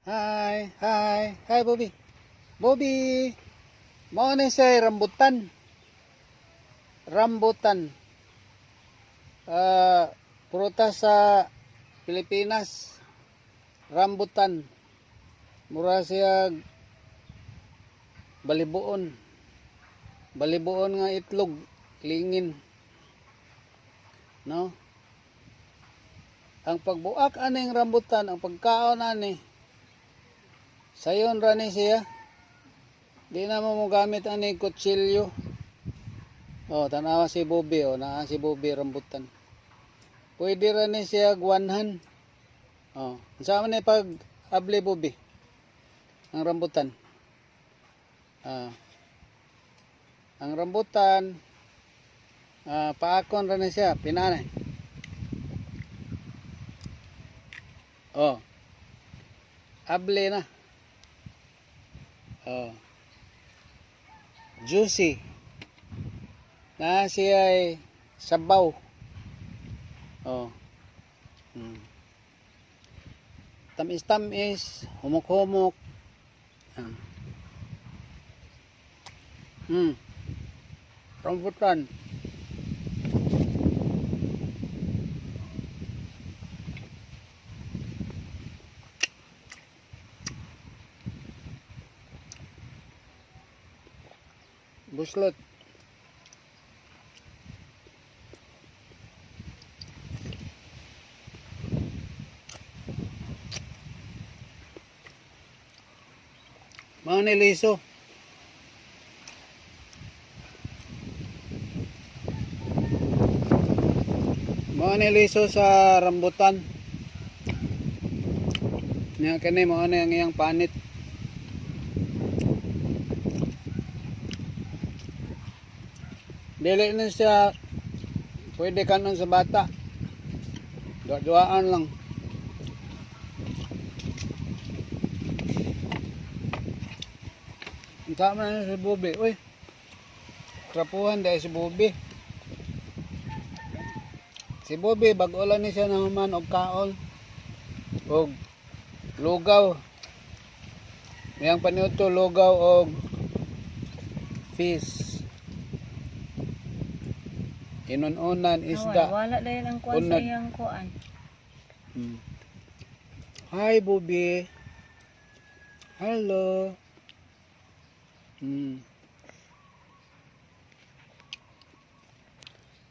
Hi, hi, hi, Bobby. Bobby. Mao ni siya rambutan. Rambutan. Ah, prutas sa Pilipinas. Rambutan. Mura siya balibuon. Balibuon nga itlog, lingin. No? Ang pagbuak aning rambutan, ang pagkaon ani, sayon ra ni siya. Di na mo mogamit ani kutsilyo. Oh, tanawa si Bobby, oh, naa si Bobby rambutan. Pwede ra ni siya guwanhan. Oh, unsa man ni pag abli, Bobby? Ang rambutan. Ah. Ang rambutan, paakon ra ni siya, pinanay. Oh. Able na. Oh. Juicy. Na siya ay sabaw. Oh. Tamis-tamis, humok-humok. Ah. Rambutan. Buslot. Mga niliso. Mga niliso sa rambutan. Nya kani mao na ang iyang panit. Dili na siya pwede kanon sa bata. Dua-duaan lang. Ang tama na si Bobby. Uy. Trapuhan dahil si Bobby. Si Bobby, bag-o lang ni siya nahuman og kaol. Og lugaw. Iyang paniudto, lugaw og fish. Inununan isda. Wala dahil ang kuan sa Unod. iyang kuan. Hi, Bobby. Hello.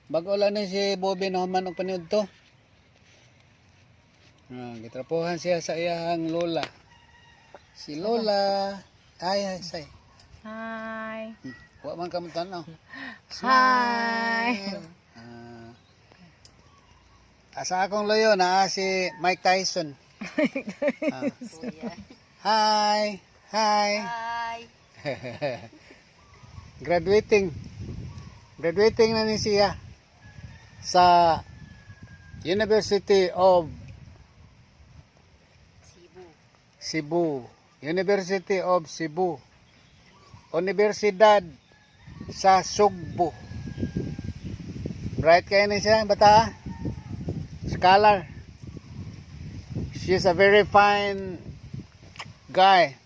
Bago lang ni si Bobby nahuman og paniudto. Ah, gitrapuhan siya sa iyang lola. Si Lola. Ay, ay, say. Hi. Wa man ka mo tan-aw. Hi. Ah. Asa akong loyo na si Mike Tyson. Ah. Hi. Hi. Hi. Graduating. Graduating na ni siya sa University of Cebu. Cebu. University of Cebu. Universidad sa Sugbo. Bright kayo ni siya, bata. Scholar. She's a very fine guy.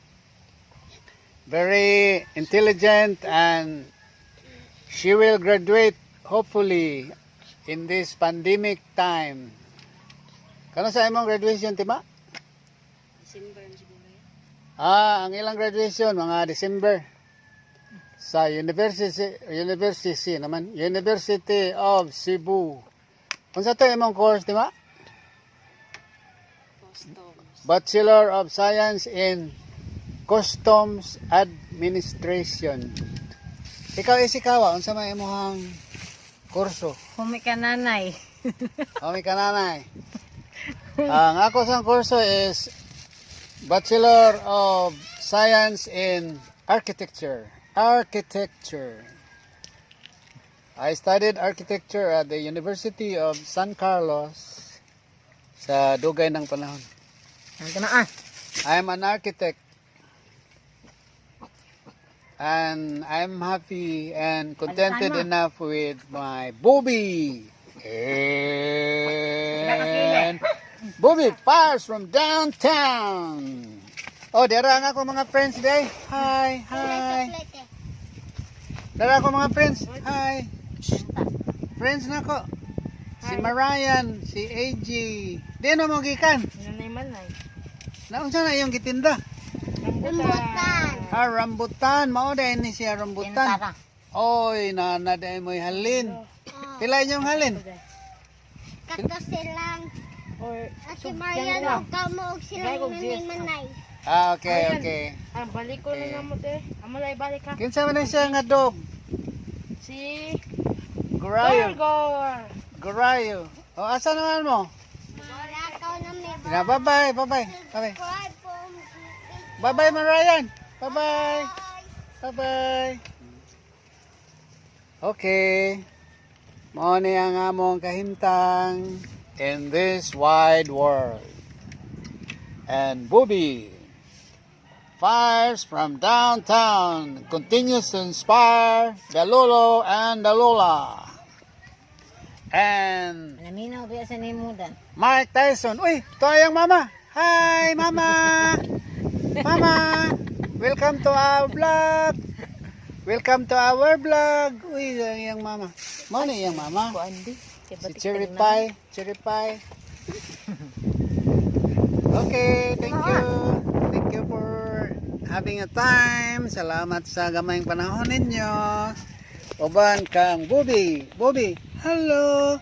Very intelligent, and she will graduate hopefully in this pandemic time. Kano sa imong graduation, Tima? December na siguro yan. Ah, ang ilang graduation mga December sa University naman, University of Cebu. Unsa to imong course, di ba? Customs. Bachelor of Science in Customs Administration. Ikaw, Isikawa, unsa may imong kurso? Humi ka nanay. Kami kananay. Ang ako sa kurso is Bachelor of Science in Architecture. Architecture. I studied architecture at the University of San Carlos sa dugay ng panahon. Ano ka na ah? I'm an architect. And I'm happy and contented Palitan mo. Enough with my Bobby. And Bobby fires from downtown. Oh, dira ang ako mga friends day. Hi, hi. Dara ako mga friends. Hi. Friends na ko. Si Marian, si AG. Di na mo gikan. Nanay manay. Naunsa na iyong gitinda? Rambutan. Ah, rambutan. Mao dahil ni siya rambutan. Tara. Oy, nana dahil mo'y halin. Pila inyong halin? Kato silang Or si Marian og kamo og silang nanay manay. Ah, okay. Ah, balik ko na namo te. Amo lay balik ha. Kinsa man na siya nga dog? Si Gurayo. Gorgor. Gurayo. O, asa naman mo? Marakaw na may Na, bye-bye, bye-bye. Bye-bye. subscribe po. Bye-bye, Marian. Bye-bye. Bye-bye. Okay. Mao ni ang among kahimtang in this wide world. And Booby fires from downtown continues to inspire the Lolo and the Lola. And Naminaw biya sa nimudan. Mike Tyson. Uy, ito ay ang mama. Hi, Mama. Mama. Welcome to our vlog. Welcome to our vlog. Uy, ang iyang mama. Mao na iyang mama. Kuan di. Si Cherry Pie. Cherry Pie. Okay, thank you. Thank you for having a time. Salamat sa gamayng panahon ninyo. Uban kang Bobby. Bobby, hello.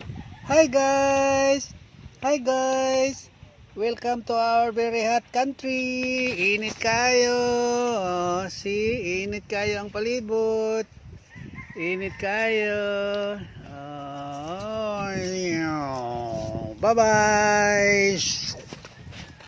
Hi, guys. Hi, guys. Welcome to our very hot country. Init kayo. Oh, see, init kayo ang palibot. Init kayo. Oh, bye-bye.